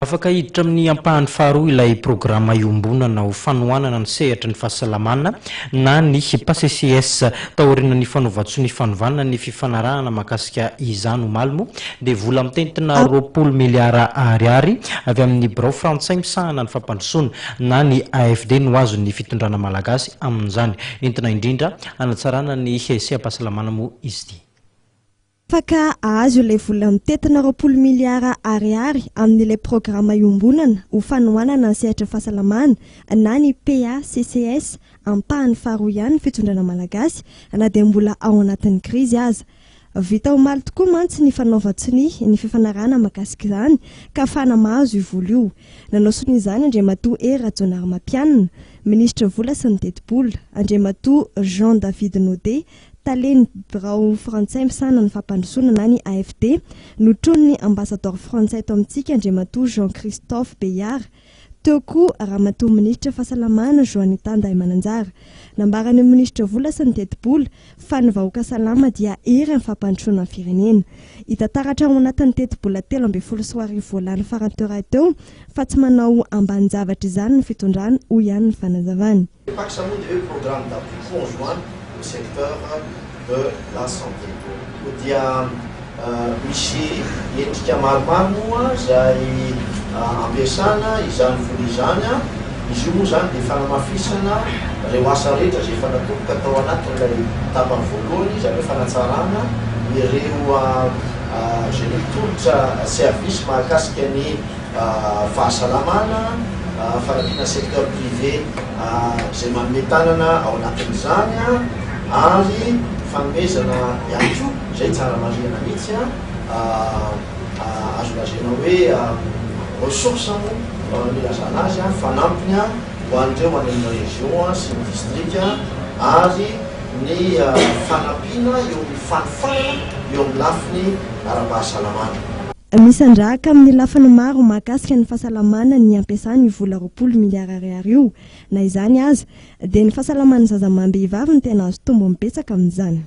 Afaka hiditra amin'ny ampahany faharoa ilay programa iombonana ho fanohanana ny sehatry ny fahasalamana na ny PACCS. Taorian'ny fanaovan-tsonia fanovana ny fifanarahana mahakasika izany omaly moa dia vola mitentina 20 miliara ariary avy amin'ny birao frantsay misahana ny fampandrosoana na ny AFD no azon'ny fitondrana malagasy amin'izany. Entina indrindra hanatsarana ny seha-pahasalamana moa izy ity. Afaka hahazo ilay vola mitentina 20 miliara ariary amin'ilay programa iombonana ho fanohanana ny sehatry ny fahasalamana na ny PACCS ampahany faharoa ihany ny fitondrana malagasy na dia mbola ao anatin'ny krizy aza. Vita omaly tokoa mantsy ny fanaovan-tsonia ny fifanarahana mahakasika izany ka afahana mahazo io vola io. Nanao sonia izany Andriamatoa Hery Rajaonarimampianina, minisitry ny vola sy ny tetibola, Andriamatoa Jean David Naudet, talen'ny birao frantsay misahana ny fampandrosoana na ny AFD, notronin'ny ambasadaoro frantsay eto amintsika Andriamatoa Jean Christophe Beillard, teo koa Ramatoa minisitra fahasalamana Joanita Ndahimananjara. Nambaran'ny minisitra vola sy ny tetibola fa ny vahoaka salama dia hery amin'ny fampandrosoana ny firenena. Hita taratra ao anatin'ny tetibola 2013 voalany farany teo rahateo fa tsy manao ambanin-javatra izany ny fitondrana, hoy ihany ny fanazavany. Le PACS moa dia hoe programme d'appui conjoint au secteur de la santé. Koa dia misy endrika maromaro moa izay ampiasana izany vola izany. Izy io moa izany dia fanamafisana ireo asa rehetra izay efa natomboka tao anatin'ilay tapany voalohany, izany hoe fanatsarana ireo izay mitolotra service mahakasika ny fahasalamana, fanampiana secteur privé izay manome tanana ao anatin'izany ary fanomezana ihany koa, izay tsara marihana mihitsy, azo lazaina hoe ressource moa no ilazana azy, fanampiny ho an'ireo any amin'ny région sy ny distrika ary ny fanampiana eo amin'ny fanofanana eo amin'ny lafiny ara-pahasalamana. Misandrahaka amin'ny lafiny maro mahakasika ny fahasalamana ny ampiasana io vola 20 miliara ariary io. Na izany aza, dia ny fahasalaman'ny zaza amam-behivavy no tena azo tombony betsaka amin'izany.